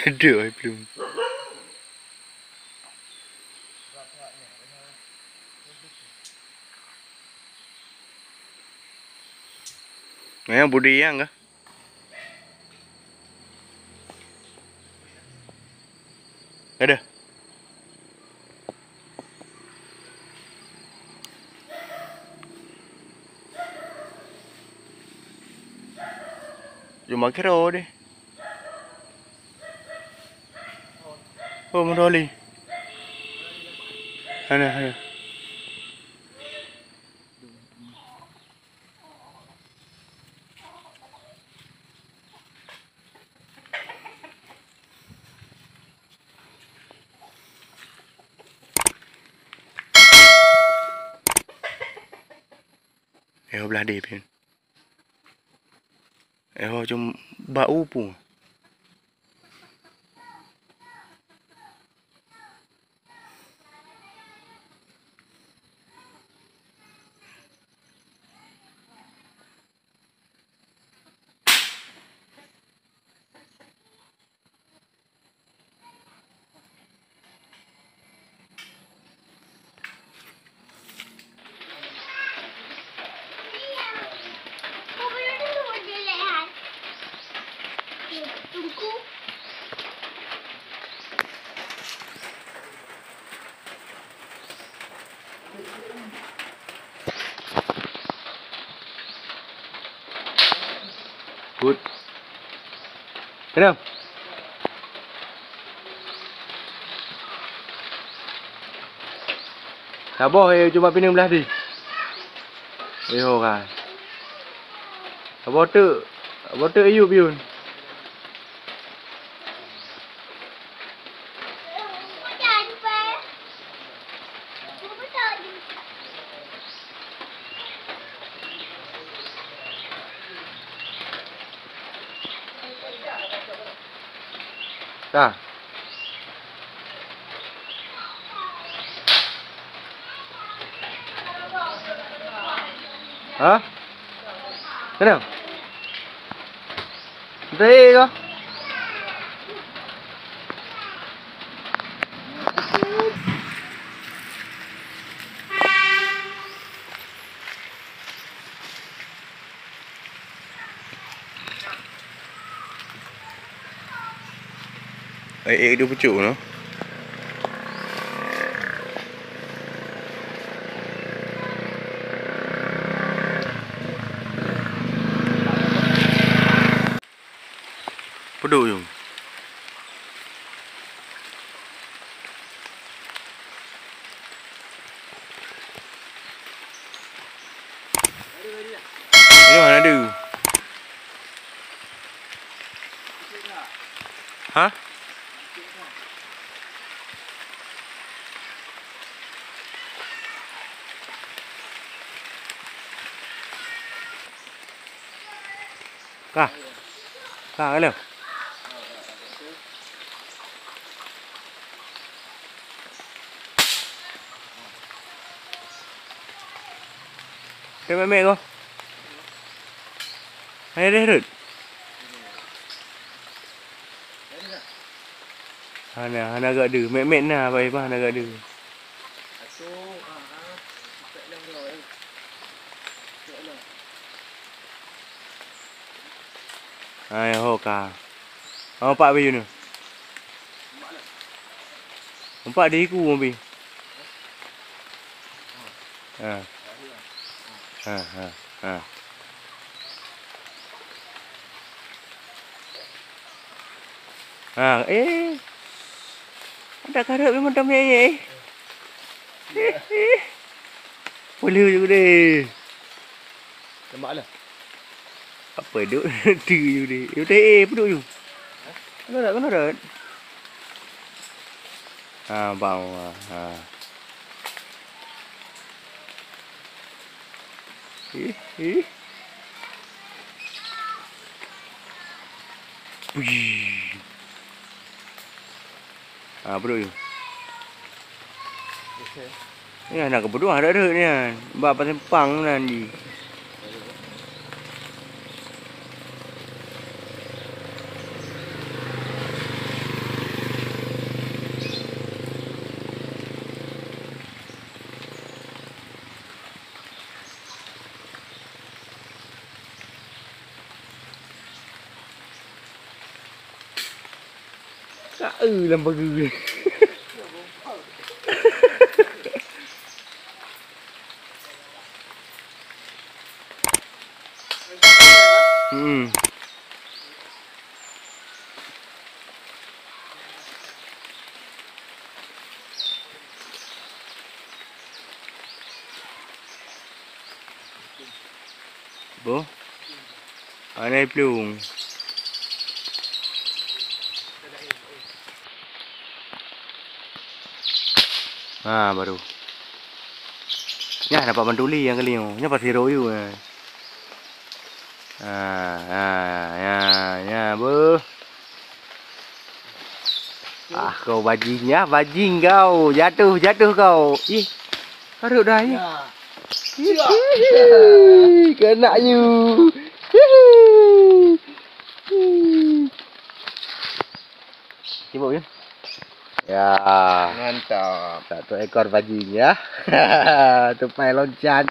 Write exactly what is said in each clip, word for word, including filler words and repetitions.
Aduh, ai plueng. Nyan budi nyang kah? Ada. Cuma kira deh. Oh, meudoli. Hana, hana. Eh, blah deh, Pin. Eh, ho, cuma bak upu. Good. Kenapa? Saboh, eh, cuma pineung blah di. Eh, ho kan. Saboh teuk, saboh teuk iyup yun. Ka. Ha? Kenapa? Dah, eh, kau. Eh, eh, dia pucuk tu. Peuduek yum. Nyoe hana deuh. Hah? Ka. Ka, ka lom. Ka mèk-mèk ko. Hai deh, Rut. Hana, hana gak deuh. Mèk-mèk na, Abah Imah hana gak deuh. Hai, ho ka. Ho, pak biyeu nyoe. Empat di iku, Abi. Ha. Ha, ha, ha. Ha, eh. Ada karep memang dah mie, eh. Eh, eh. Boleh juga deh. Lemak lah. Apa duk? Tu je deh. Eh, eh, peuduek ju. Kena tak, kena tak? Ha, bang. Ha. Ih, ih. Wih. Ha, peuduek ju. Nyan na keubeudoh ada rot nyan. Bak simpang nan di. Tak eu lam pageue. Hmm. Boh. Pandai plueng. Ha, baru. Nyan nampak mantuli nyang kali nyoe. Nyan pasti roh yue, eh. Ha, ha, ya, ya, beuh. Ah, kau bajing ya, bajing kau. Jatuh, jatuh kau. Ih, karut dah, ih. Ya. Hihi, kena you. Hihi. Sibuk ya. Ya. Mantap. Satu ekor bajing ya. Tupai loncat.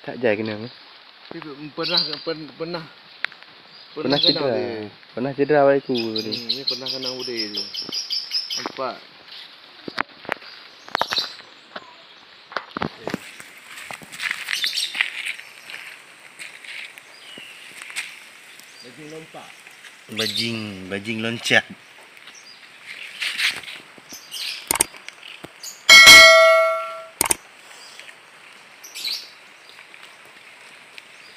Tak jai keunong. Tapi pernah, pen-, pernah, pernah kena cedera. Udeh. Pernah cedera awak iku tadi. Hmm, ni pernah kena udeh tu. Nampak. Bajing lompat. Bajing, bajing loncat.